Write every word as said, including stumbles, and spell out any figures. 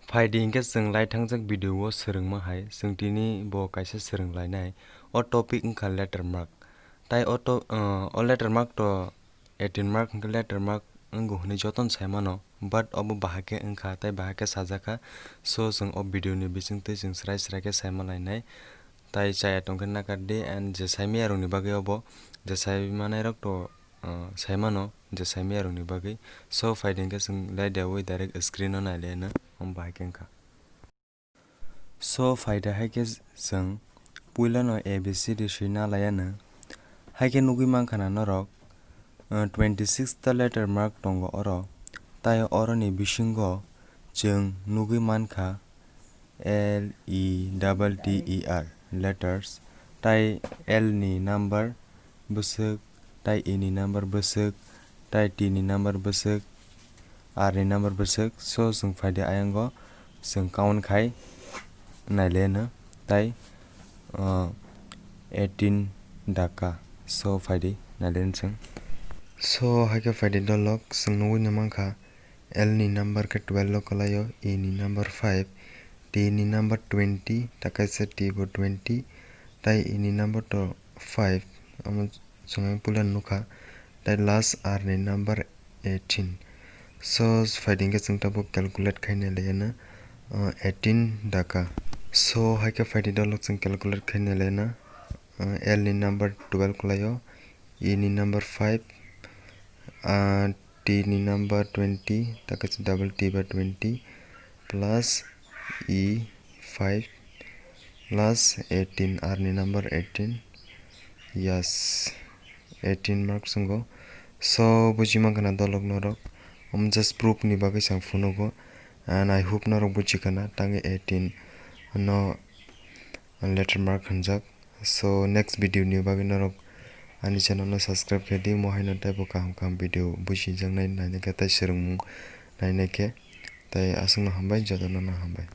Phaidi hinkhe chwng lai thangjak video o swrwngma hai, chwng tini bo kaisa swrwng lainai. O topic wngkha letter mark. Tai o to-, uh, o letter mark to eighteen mark hinkhe letter mark wngo hwnwi jotono saimano, but obo bahai khe wngkha tai bahai khe sajakha. So chwng o video ni bisingtwi chwng srai srai khe saima lainai. Tai chaya tongkhe nakardi, and je saimaya rokni bagwi obo, je saimanai rok to, uh, saimano, je saimaya rokni bagwi. So phaidi hinkhe chwng lai deui direct screen o naileno, omo bahai khe wngkha. So phaidi haikhe chwng puilano A B C D swina laiano. Haikhe nugwi mankha na norok, uh, twenty six ta letter mark tongo oro. Tai oroni bisingo chwng nugwi mankha L E double T E R letters, tai L ni number bwswk, tai E ni number bwswk, tai T ni number bwswk, R ni number bwswk. So chwng phaidi ayanggo chwng count khai naileno, tai, uh, eighteen dakha. So phaidi naileno chwng. So haikhe phaidi dolok chwng nugwi no mankha. L ni number khe twelve o kwlaio, E ni number five, T ni number twenty, ta kaisa T bo twenty, tai E ni number to five, omo chwng puila nukha, tai last R ni number eighteen. So phaidi hinkhe chwng tabuk calculate khaina laiano, uh, eighteen dakha. So haikhe phaidi dolok chwng calculate khaina laiano, uh, L ni number twelve kwlaio, E ni number five, uh, T ni number twenty, ta kaisa double T ba twenty plus E five plus eighteen, R ni number eighteen. Yes, eighteen marks wngo. So buji mankha na dolok norok, um, just proof ni bagwi chwng phunugo, and I hope norok buji khana tangwi eighteen no letter mark hwnjak. So next video ni bagwi norok ani channel no subscribe khe di, mo haino teibo kaham kaham video bujijaknai nainai khe tei swrwngmung nainai khe. Tei aswkno hambai, jotono no hambai.